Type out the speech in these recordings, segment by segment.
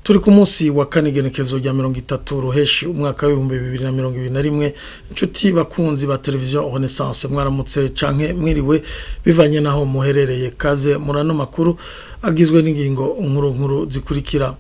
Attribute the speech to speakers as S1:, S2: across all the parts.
S1: Turi ku munsi wa kane, igenekerezo rya 30 Ruheshi umwaka w'2021. Inshuti bakunzi ba Televiziyo Renaissance, mwaramutse canke mwiriwe bivanye naho muherereye. Kaze murano makuru agizwe n'ingingo nkuru nkuru zikurikira: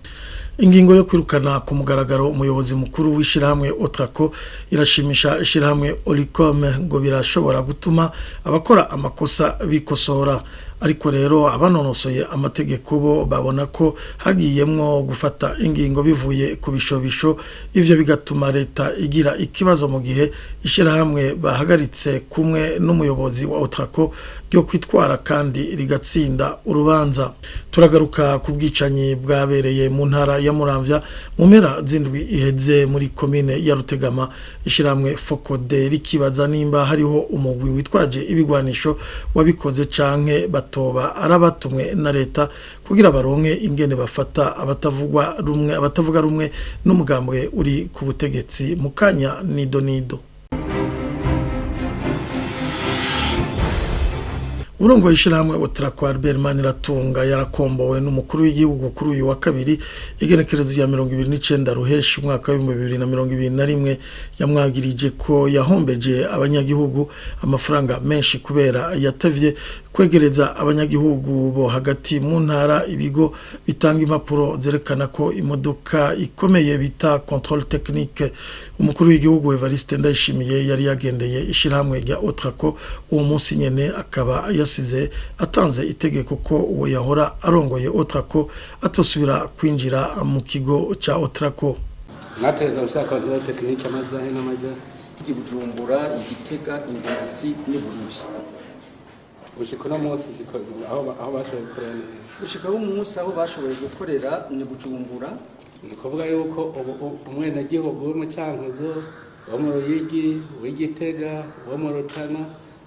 S1: Ingingo yo kwirukana ku mugaragaro umuyobozi mukuru w'ishirahamwe Otraco irashimisha ishirahamwe Olucome, ngo birashobora gutuma abakora amakosa bikosora. Ariko rero abanonosoye amategeko bo babona ko hagiyemwo gufata ingingo bivuye ku bishobisho, ivyo bigatuma leta igira ikibazo mu gihe ishirahamwe bahagaritse kumwe n'umuyobozi wa Otraco ryo kwitwara kandi rigatsinda urubanza. Turagaruka ku bwicanyi bwabereye mu ntara ya Muramvya mu mpera z'indwi iheze muri komine ya Rutegama. Ishirahamwe FOCODE rikibaza nimba hariho umugwi witwaje ibigwanisho wabikoze canke batoba arabatumwe na leta kugira baronke ingene bafata abatavugwa rumwe, abatavuga rumwe n'umugambwe uri ku butegetsi. Mukanya nido nido. Urongo ishirahamwe Otraco, Albert Maniratunga, yarakombowe n'umukuru w'igihugu kuri uyu wa kabiri, igenekerezo rya 29 Ruheshi umwaka w'2021. Yamwagirije ko yahombeje abanyagihugu amafaranga menshi kubera yatevye kwegereza abanyagihugu bo hagati mu ntara ibigo bitanga impapuro zerekana ko imodoka ikomeye, bita contrôle technique. Umukuru w'igihugu Evariste Ndayishimiye yari yagendeye ishirahamwe rya Otraco uwo munsi nyene, akaba yasize atanze itegeko ko uwo yahora arongoye Otraco atosubira kwinjira mu kigo ca Otraco.
S2: Mwateza gushaka contrôle technique amajahe n'amaja?
S3: I Bujumbura, Igitega, Ingozi n'i Bururi.
S2: Gushika uno munsi aho bashoboye gukorera neza?
S3: Gushika umunsi aho bashoboye gukorera ni Bujumbura.
S2: Ni ukuvuga yuko ubu umwenegihugu wo mu Cankuzo, wo mu Ruyigi, uw'Igitega, uwo mu Rutana,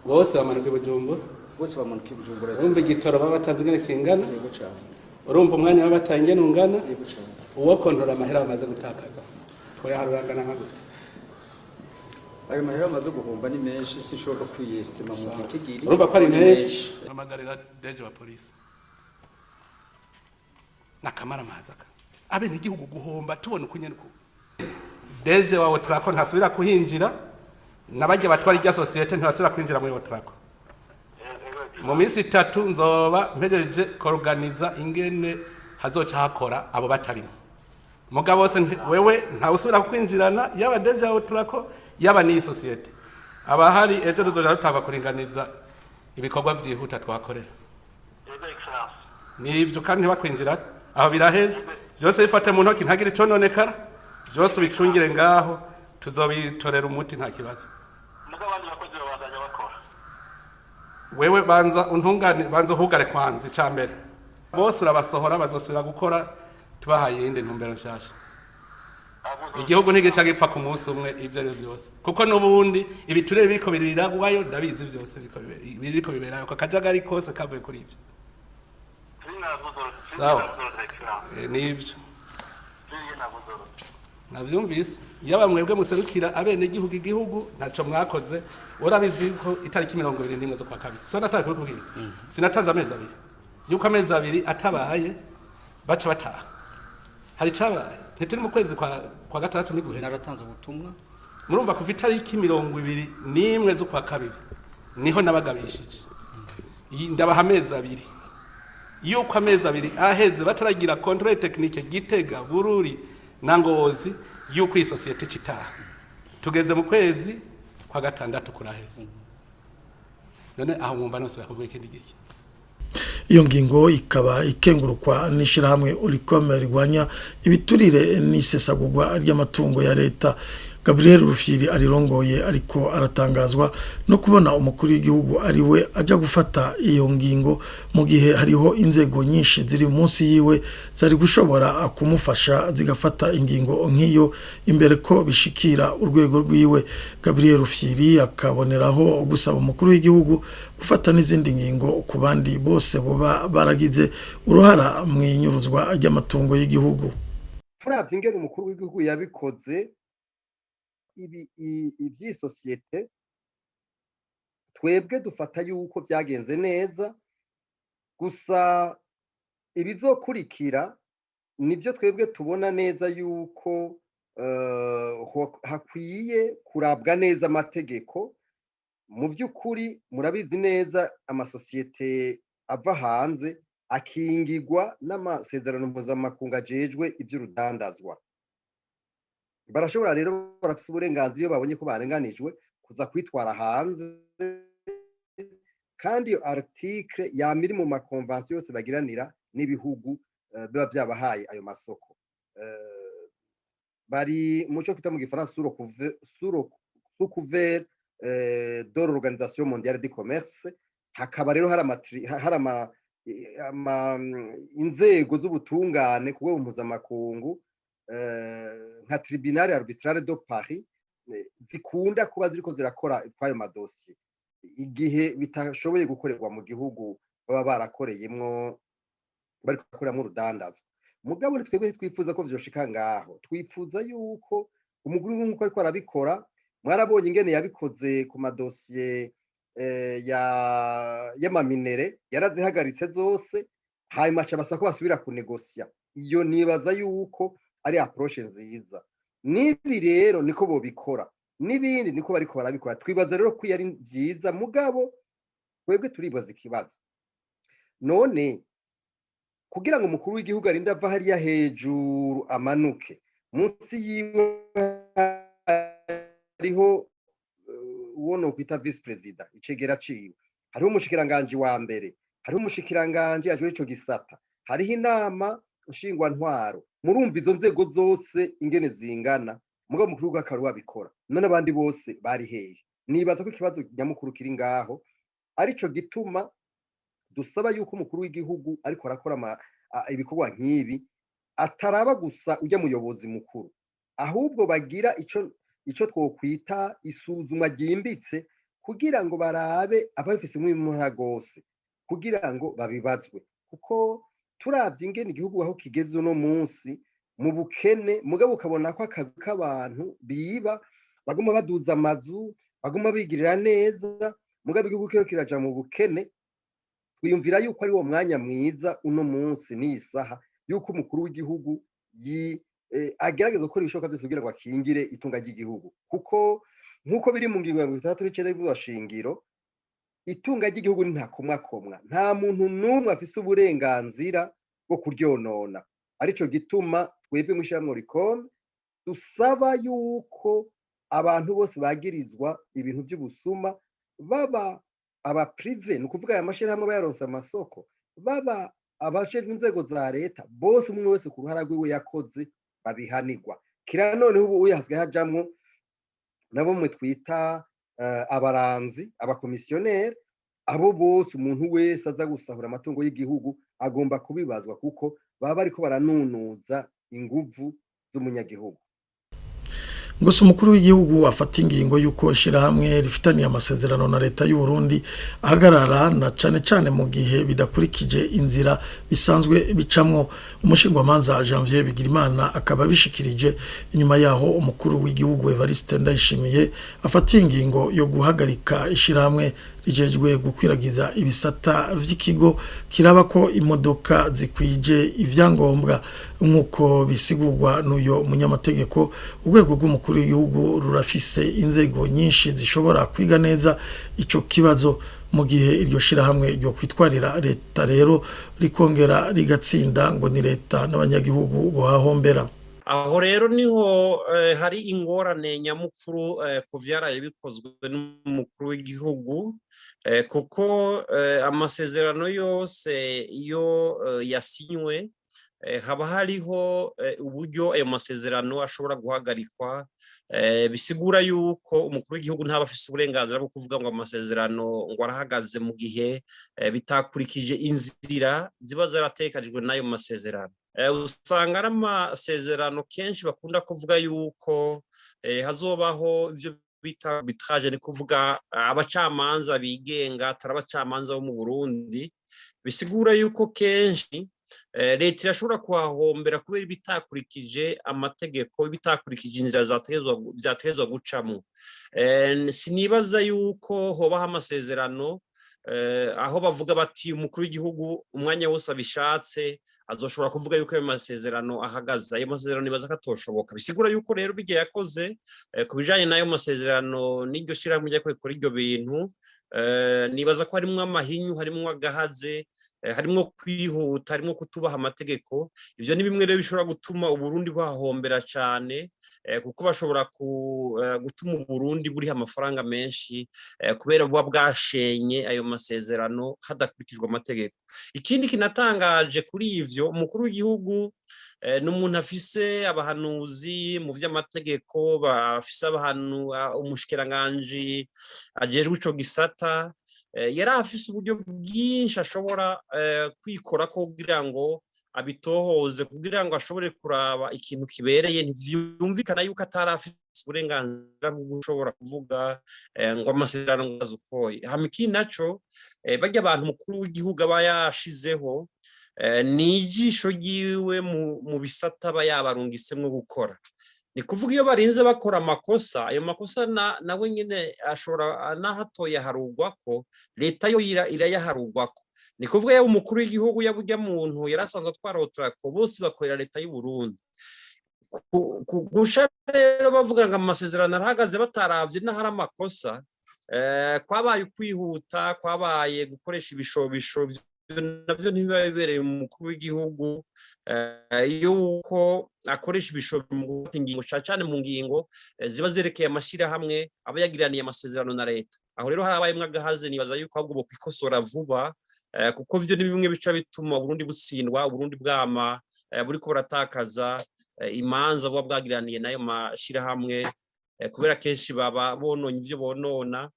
S2: bose bamanuka i Bujumbura?
S3: Bose bamanuka i Bujumbura.
S2: Urumva igitoro baba batazi ingene kingana?
S3: Yego cane.
S2: Urumva umwanya baba bataye ingene ungana?
S3: Yego cane.
S2: Uwo kontora amahera bamaze gutakaza twoyaharura angana nka gute?
S3: Ayo mahera bamaze guhomba ni menshi, sinshobora kwiyestima mu gitigiri.
S2: Urumva ko ari
S3: Ni
S2: menshi. Hamagarira DG wa polisi n'akamaramaza abenegihugu guhomba tubona uko nyene uko DG wa Otraco ntasubira kuhinjira, n'abajya batwara irya sosiyete ntibasubira kwinjira muri Otraco. Mu minsi 3 nzoba mpejeje koruganiza ingene hazoca hakora abo batarimo. Mugabo se wewe ntawusubira kwinjirana, yaba DG wa Otraco, yaba n'iyi sosiyete. Abahari ejo tuzoja dutangwa kuringaniza ibikorwa vyihuta twakorera.
S4: Yego, Excellence.
S2: Nivyo, kandi ntibakwinjira aho biraheze. Vyose bifate mu ntoki, ntagire icononekara, vyose ubicungire ngaho, tuzobitorera umuti, nta kibazo.
S4: Mugabo abandi bakozi babandanya bakora?
S2: Wewe banza untungane, banza uhugare kwanza. Ica mbere, bose urabasohora, bazosubira gukora tubahaye iyindi ntumbero nshasha. Igihugu ntigica gipfa ku munsi umwe, ivyo ari byo byose, kuko n'ubundi ibiturere biriko biriragwayo, ndabizi byose biriko biberayo, ako kajagari kose kavuye kuri ivyo. Sawa. Nivyo. Navyumvise. Yaba mwebwe muserukira abenegihugu, igihugu ntaco mwakoze. Urabizi ko itariki 21 z'ukwa kabiri so natari kubikubwira, sinatanze amezi 2, yuko amezi 2 atabaye baca bataha. Hari icabaye? Ntituri mu kwezi kwa gatandatu ntiguheze?
S3: Naratanze ubutumwa.
S2: Murumva, kuva itariki 21 z'ukwa kabiri niho nabagabishije. Ndabaha amezi 2, yuko amezi 2 aheze bataragira contrôle technique Gitega, Bururi na Ngozi, yuko iyi sosiyete citaha. Tugeze mu kwezi kwa gatandatu kuraheze. None aho mwumva nose bakubwiye ikindi giki?
S1: Iyo ngingo ikaba ikengurukwa n'ishirahamwe Olucome rigwanya ibiturire n'isesagurwa ry'amatungo ya leta. Gabriel Rufyiri arirongoye ariko aratangazwa no kubona umukuru w'igihugu ari we ajya gufata iyo ngingo mu gihe hariho inzego nyinshi ziri munsi yiwe zari gushobora kumufasha zigafata ingingo nk'iyo imbere ko bishikira urwego rwiwe. Gabriel Rufyiri akaboneraho gusaba umukuru w'igihugu gufata n'izindi ngingo ku bandi bose boba baragize uruhara mu inyuruzwa ry'amatungo y'igihugu.
S5: Turavye ingene umukuru w'igihugu yabikoze ibi ivy'iyi sosiyete, twebwe dufata yuko vyagenze neza, gusa ibizokurikira. Nibyo twebwe tubona neza yuko hakwiye kurabwa neza amategeko. Mu by'ukuri murabizi neza, amasosiyete ava hanze akingigwa n'amasezerano mpuzamakungu ajejwe iby'urudandazwa. Barashobora rero, barafise uburenganzira, iyo babonye ko barenganijwe, kuza kwitwara hanze, kandi iyo article yama iri mu ma conventions yose bagiranira n'ibihugu biba byabahaye ayo masoko. Bari mu cyo kwita mu gifaransa sous couvert de l'Organisation mondiale du commerce. Hakaba rero hari inzego z'ubutungane ku rwego mpuzamakungu nka Tribunal arbitral de Paris zikunda kuba ziriko zirakora kw'ayo madosiye igihe bitashoboye gukorerwa mu gihugu baba barakoreyemwo, bariko barakoreramwo urudandazwa. Mugabo twebwe ntitwifuza ko vyoshika ngaho. Twifuza yuko umukuru w'igihugu ariko arabikora, mwarabonye ingene yabikoze ku madosiye ya y'ama minerais, yarazihagaritse zose, hanyuma aca basaba ko basubira kunegosya. Iyo nibaza yuko ari approche nziza. N'ibi rero niko bobikora, n'ibindi niko bariko barabikora. Twibaza rero ko iyo ari vyiza. Mugabo twebwe turibaza ikibazo: none kugira ngo umukuru w'igihugu arinde ava hariya hejuru amanuke, munsi yiwe hariho uwo nokwita vice-président, icegera ciwe, hariho umushikiranganji wa mbere, hariho umushikiranganji ajejwe ico gisata, hariho inama nshingwantwaro, murumva izo nzego zose ingene zingana, mugabo umukuru w'igihugu akaba wabikora, none abandi bose bari hehe? Nibaza ko ikibazo nyamukuru kiri ngaho, arico gituma dusaba yuko umukuru w'igihugu ariko arakora ibikorwa nk'ibi ataraba gusa ujya muyobozi mukuru, ahubwo bagira ico twokwita isuzumwa ryimbitse kugira ngo barabe ababifisemwo uruhara rwose kugira ngo babibazwe. Kuko turavye ingene igihugu aho kigeze uno munsi mu bukene, mugabo ukabona ko akagwi k'abantu biba baguma baduza amazu, baguma bigirira neza, mugabo igihugu kiriko kiraja mu bukene, twiyumvira yuko ari wo mwanya mwiza uno munsi n'iyi saha yuko umukuru w'igihugu agerageza gukora ibishoboka byose kugira ngo akingire itunga ry'igihugu. Kuko nk'uko biri mu ngingo ya 69 y'ibwirizwa shingiro, itunga ry'igihugu ni ntakomwakomwa, nta muntu n'umwe afise uburenganzira bwo kuryonona. Arico gituma twebwe mw'ishirahamwe Olucome dusaba yuko abantu bose bagirizwa ibintu vy'ubusuma, baba aba privés, ni ukuvuga aya mashirahamwe aba yaronse amasoko, baba abajejwe inzego za leta, bose, umwe wese ku ruhara rwiwe yakoze, babihanirwa. Kira noneho ubu uyu hasigaye hajamwo nabo mwe twita abaranzi, aba commissionnaires, abo bose. Umuntu wese aza gusahura amatungo y'igihugu agomba kubibazwa, kuko baba bariko baranunuza inguvu z'umunyagihugu.
S1: Gusa umukuru w'igihugu afata ingingo y'uko ishyirahamwe rifitaniye amasezerano na leta y'u Burundi ahagarara, na cane cane mu gihe bidakurikije inzira bisanzwe bicamwo. Umushingwamanza Janvier Bigirimana akaba abishikirije inyuma yaho umukuru w'igihugu Evariste Ndayishimiye afatiye ingingo yo guhagarika ishyirahamwe rijejwe gukwiragiza ibisata vy'ikigo kiraba ko imodoka zikwije ivyangombwa. Nk'uko bisigurwa n'uyo munyamategeko, urwego rw'umukuru w'igihugu rurafise inzego nyinshi zishobora kwiga neza ico kibazo. Mu gihe iryo shirahamwe ryo kwitwarira leta rero rikongera rigatsinda, ngo ni leta n'abanyagihugu bohahombera.
S6: Aho rero niho hari ingorane nyamukuru ku vyaraye bikozwe n'umukuru w'igihugu, kuko amasezerano yose iyo yasinywe haba hariho uburyo ayo masezerano ashobora guhagarikwa. Bisigura yuko umukuru w'igihugu ntaba afise uburenganzira bwo kuvuga ngo amasezerano ngo arahagaze mu gihe bitakurikije inzira ziba zaratekanijwe n'ayo masezerano. Usanga ari amasezerano kenshi bakunda kuvuga yuko hazobaho ivyo bita arbitrage, ni kuvuga abacamanza bigenga, atari abacamanza bo mu Burundi. Bisigura yuko kenshi leta irashobora kuhahombera kubera ibitakurikije amategeko, ibitakurikije inzira vyategezwa gucamwo. Sinibaza yuko hobaho amasezerano. Aho bavuga bati umukuru w'igihugu umwanya wose abishatse azoshobora kuvuga yuko ayo masezerano ahagaze. Ayo masezerano nibaza ko atoshoboka. Bisigura yuko rero bijya yakoze ku bijanye n'ayo masezerano n'iryo shyirahamwe ryo rikora ibyo bintu, nibaza ko harimwo amahinyu, harimwo agahaze, harimwo kwihuta, harimwo kutubaha amategeko. Ivyo ni bimwe rero bishobora gutuma Uburundi buhahombera cane, kuko bashobora gutuma Uburundi buriha amafaranga menshi kubera buba bwashenye ayo masezerano hadakurikijwe amategeko. Ikindi kinatangaje kuri ivyo, umukuru w'igihugu ni umuntu afise abahanuzi mu vy'amategeko, bafise abahanu, umushikiranganji ajejwe ico gisata, yari afise uburyo bwinshi ashobora kwikorako kugira ngo abitohoze, kugira ngo ashobore kuraba ikintu kibereye. Ntivyumvikana yuko atari afise uburenganzira bwo gushobora kuvuga ngo amasezerano ngo azukoye. Hama ikindi naco, barya abantu umukuru w'igihugu aba yashizeho, ni ijisho ryiwe mu bisata aba yabarungisemwo gukora. Ni kuvuga iyo barinze bakora amakosa, ayo makosa nawe nyene ashobora n'ahatoye aharugwako, leta yo irayaharugwako. Ni kuvuga yaba umukuru w'igihugu, yaba urya muntu yari asanzwe atwara Otrako, bose bakorera leta y'u Burundi. Gusha rero bavuga ngo amasezerano arahagaze bataravye n'ahari amakosa, kwabaye ukwihuta, kwabaye gukoresha ibishobisho, navyo ntibiba bibereye umukuru w'igihugu yuko akoresha ibishobisho mu gufata ingingo, cane cane mu ngingo ziba zerekeye amashirahamwe aba yagiraniye amasezerano na leta. Aho rero harabayemwo agahaze, nibaza yuko ahubwo bokwikosora vuba, kuko vyo ni bimwe bica bituma Uburundi butsindwa, Uburundi bwama buriko buratakaza imanza buba bwagiraniye n'ayo mashirahamwe, kubera kenshi baba bononye ivyo bonona,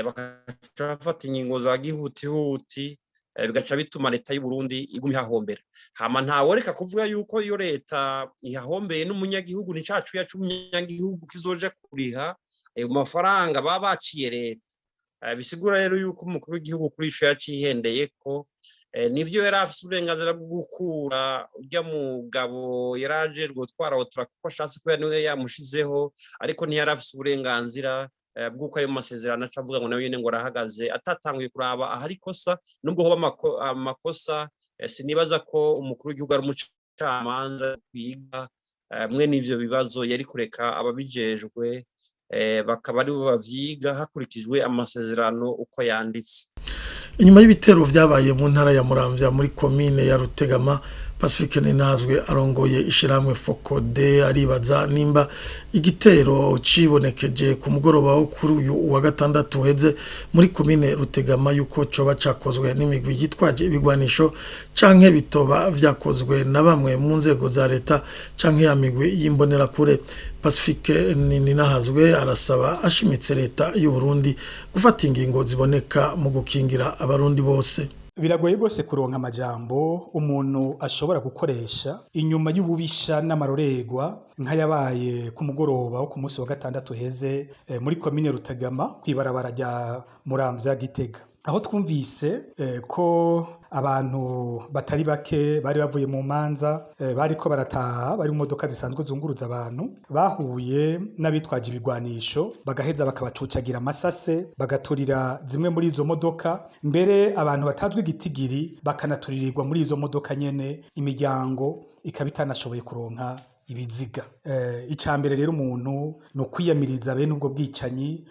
S6: bakaca bafata ingingo za gihutihuti, bigaca bituma leta y'u Burundi iguma ihahombera. Hama ntaworeka kuvuga yuko iyo leta ihahombeye n'umunyagihugu, ni cacu yacu umunyagihugu kizoja kuriha ayo mafaranga baba baciye leta. Bisigura rero yuko umukuru w'igihugu kuri ico yacihendeye ko nivyo yari afise uburenganzira bwo gukura urya mugabo yari ajejwe gutwara Otrako kuko ashatse kubera niwe yamushizeho, ariko ntiyari afise uburenganzira bw'uko ayo masezerano aca avuga ngo nawe nyene ngo arahagaze atatanguye kuraba ahari ikosa. Nubwo hoba amakosa, sinibaza ko umukuru w'igihugu ari umucamanza kwiga mwe n'ivyo bibazo, yari kureka ababijejwe bakaba aribo bavyiga hakurikijwe amasezerano uko yanditse.
S1: Inyuma y'ibitero vyabaye mu ntara ya Muramvya muri komine ya Rutegama, Pacifique Ninazwe arongoye ishiramwe Fokode aribaza nimba igitero cibonekeje ku mugoroba wo kuri uyu wa gatandatu uheze muri komine Rutegama yuko coba cakozwe n'imigwi yitwaje ibigwanisho canke bitoba vyakozwe na bamwe mu nzego za leta canke ya migwi y'imbonerakure. Pacifique Ninahazwe arasaba ashimitse leta y'u Burundi gufata ingingo ziboneka mu gukingira abarundi bose.
S7: Biragoye rwose kuronka amajambo umuntu ashobora gukoresha inyuma y'ububisha n'amarorerwa nk'ayabaye ku mugoroba wo ku munsi wa gatandatu uheze muri komine Rutegama kw'ibarabara rya Muramvya Gitega, aho twumvise ko abantu batari bake bari bavuye mu manza, bariko barataha bari mu modoka zisanzwe zunguruza abantu, bahuye n'abitwaje ibigwanisho bagaheza bakabacucagira amasase, bagaturira zimwe muri izo modoka, mbere abantu batazwi igitigiri bakanaturirirwa muri izo modoka nyene, imiryango ikaba itanashoboye kuronka ibiziga. Ica mbere rero umuntu ni ukwiyamiriza bene ubwo bwicanyi,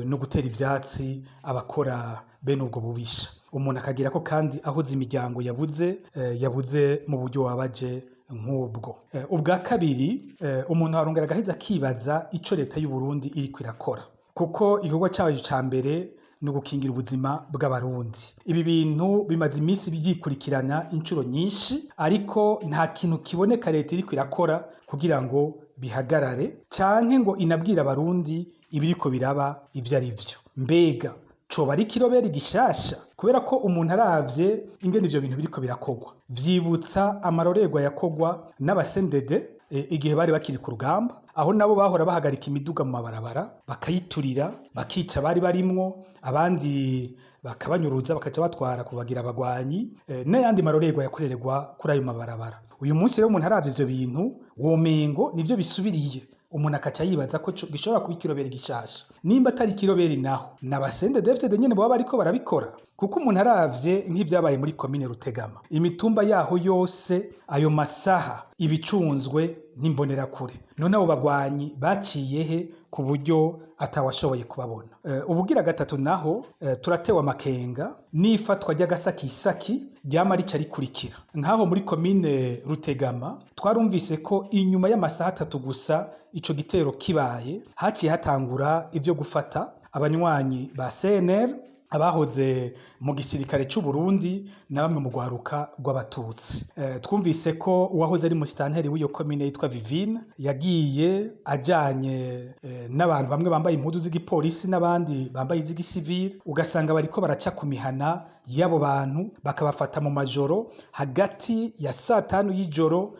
S7: no gutera ivyatsi abakora bene ubwo bubisha. Umuntu akagira ko kandi ahoza imiryango yabuze mu buryo wabaje nk'ubwo. Ubwa kabiri, umuntu arongera agaheza akibaza ico leta y'u Burundi iriko irakora, kuko igikorwa cayo ca mbere ni ugukingira ubuzima bw'abarundi. Ibi bintu bimaze iminsi byikurikirana inshuro nyinshi, ariko nta kintu kiboneka leta iriko irakora kugira ngo bihagarare canke ngo inabwire abarundi ibiriko biraba ivyo ari vyo. Mbega coba ari ikiroberi gishasha? Kubera ko umuntu aravye ingene ivyo bintu biriko birakogwa, vyibutsa amarorerwa yakogwa n'abasendede igihe bari bakiri ku rugamba, aho nabo bahora bahagarika imiduga mu mabarabara bakayiturira, bakica abari barimwo, abandi bakabanyuruza bakaca batwara kubagira abagwanyi, n'ayandi marorerwa yakorerwa kuri ayo mabarabara. Uyu munsi rero umuntu aravye ivyo bintu womengo nivyo bisubiriye. Umuntu akaca yibaza ko gishobora kuba ikiroberi gishasha. Nimba atari ikiroberi naho, n'aba CNDD-FDD nyene boba bariko barabikora, kuko umuntu aravye nk'ivyabaye muri komine Rutegama, imitumba yaho yose ayo masaha ibicunzwe n'imbonerakure. None abo bagwanyi baciye he ku buryo atawashoboye kubabona? Ubugira gatatu naho, turatewe amakenga n'ifatwa ry'agasakisaki ryama rica rikurikira. Nk'aho muri komine Rutegama twarumvise ko inyuma y'amasaha 3 gusa ico gitero kibaye, haciye hatangura ivyo gufata abanywanyi ba CNL, abahoze mu gisirikare c'u Burundi na bamwe mu rwaruka rw'abatutsi. Twumvise ko uwahoze ari musitanteri w'iyo komine yitwa Vivine yagiye ajanye n'abantu bamwe bambaye impuzu z'igipolisi n'abandi bambaye iz'igisivile, ugasanga bariko baraca ku mihana y'abo bantu bakabafata mu majoro hagati ya saa 5 y'ijoro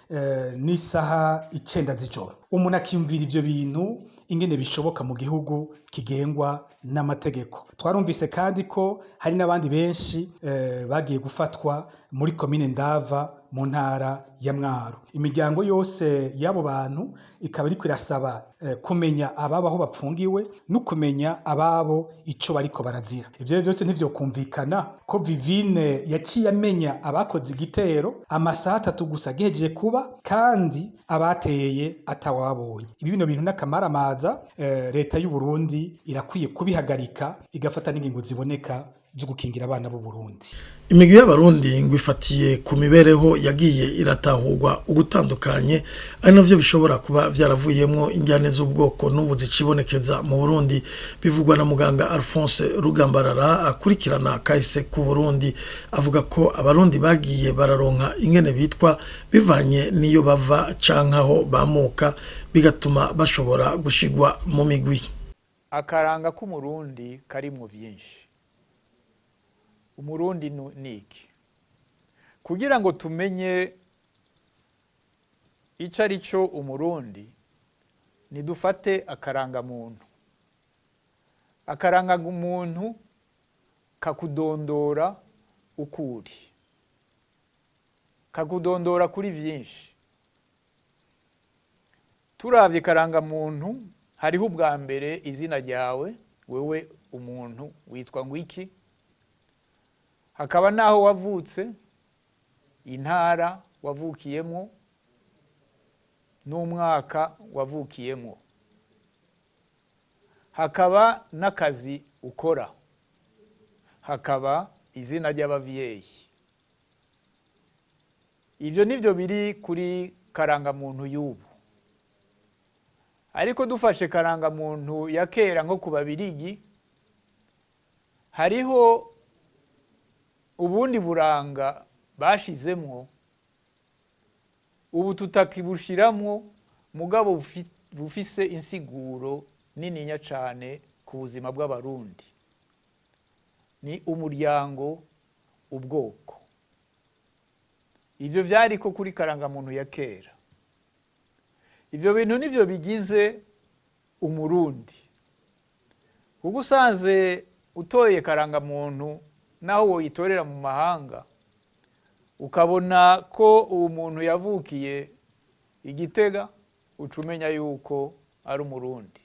S7: n'isaha 9 z'ijoro. Umuntu akiyumvira ivyo bintu ingene bishoboka mu gihugu kigengwa n'amategeko. Twarumvise kandi ko hari n'abandi benshi bagiye gufatwa muri komine Ndava mu ntara ya Mwaro. Imiryango yose y'abo bantu ikaba iriko irasaba kumenya ababo aho bapfungiwe no kumenya ababo ico bariko barazira. Ivyo vyose ntivyokumvikana ko Vivine yaciye amenya abakoze igitero amasaha 3 gusa gihejeje kuba, kandi abateye atawabonye. Ibi bino bintu n'akamaramaza, leta y'u Burundi irakwiye kubihagarika igafata n'ingingo ziboneka zo gukingira abana b'u Burundi.
S1: Imigwi y'abarundi ngo ifatiye ku mibereho yagiye iratahurwa ugutandukanye, ari navyo bishobora kuba vyaravuyemwo injyane z'ubwoko n'ubu zicibonekeza mu Burundi, bivugwa na muganga Alphonse Rugambarara akurikirana kahise ku Burundi. Avuga ko abarundi bagiye bararonka ingene bitwa bivanye niyo bava canke aho bamuka, bigatuma bashobora gushigwa mu migwi.
S8: Akaranga k'umurundi karimwo vyinshi. Umurundi niki? Kugira ngo tumenye ico ari cyo umurundi, nidufate akarangamuntu. Akarangamuntu kakudondora ukuri, kakudondora kuri vyinshi. Turavye karangamuntu, hariho ubwa mbere izina ryawe, wewe umuntu witwa ngwiki, hakaba naho wavutse, intara wavukiyemo n'umwaka wavukiyemo, hakaba n'akazi ukora, hakaba izina ry'abavyeyi. Ivyo nivyo biri kuri karangamuntu y'ubu. Ariko dufashe karangamuntu ya kera nko ku Babirigi, hariho ubundi buranga bashizemwo, ubu tutakibushiramwo, mugabo bufise insiguro nininya cane ku buzima bw'abarundi. Ni umuryango, ubwoko. Ivyo vyariko kuri karangamuntu ya kera. Ivyo bintu nivyo bigize umurundi. Kuko usanze utoye karangamuntu naho woyitorera mu mahanga, ukabona ko uwo muntu yavukiye Igitega, uca umenya yuko ari umurundi.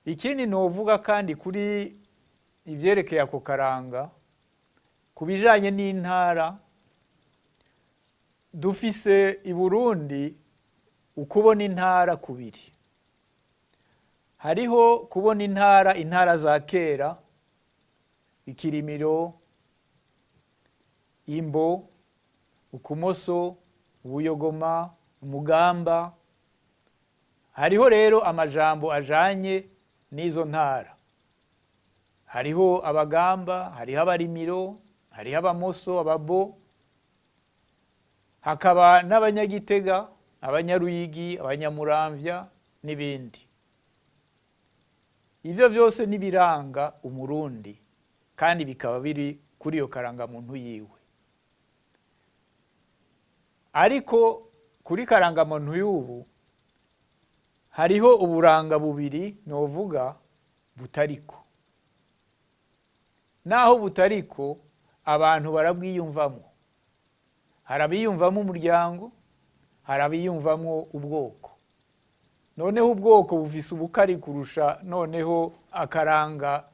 S8: Ikindi novuga kandi kuri ivyerekeye ako karanga, ku bijanye n'intara, dufise i Burundi ukubona intara kubiri. Hariho kubona intara, intara za kera, Ikirimiro, Imbo, Ukumoso, Ubuyogoma, Umugamba. Hariho rero amajambo ajanye n'izo ntara. Hariho abagamba, hariho abarimiro, hariho abamoso, ababo, hakaba n'abanyagitega, abanyaruyigi, abanyamuramvya n'ibindi. Ivyo vyose nibiranga umurundi, kandi bikaba biri kuri iyo karangamuntu yiwe. Ariko kuri karangamuntu y'ubu hariho uburanga bubiri novuga butariko. Naho butariko, abantu barabwiyumvamo. Hari abiyumvamo umuryango, Hari abiyumvamwo ubwoko. Noneho ubwoko bufise ubukari kurusha noneho akaranga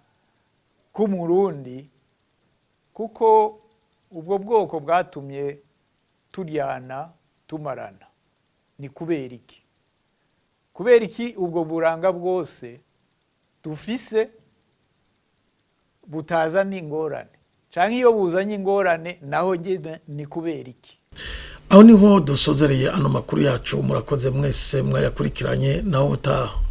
S8: k'Umurundi, kuko ubwo bwoko bwatumye turyana, tumarana. Ni kubera iki? Kubera iki ubwo buranga bwose dufise butazana ingorane, canke iyo buzanye ingorane naho nyene ni kubera iki?
S1: Aho niho dusozereye ano makuru yacu. Murakoze mwese mwayakurikiranye. Naho ubutaha.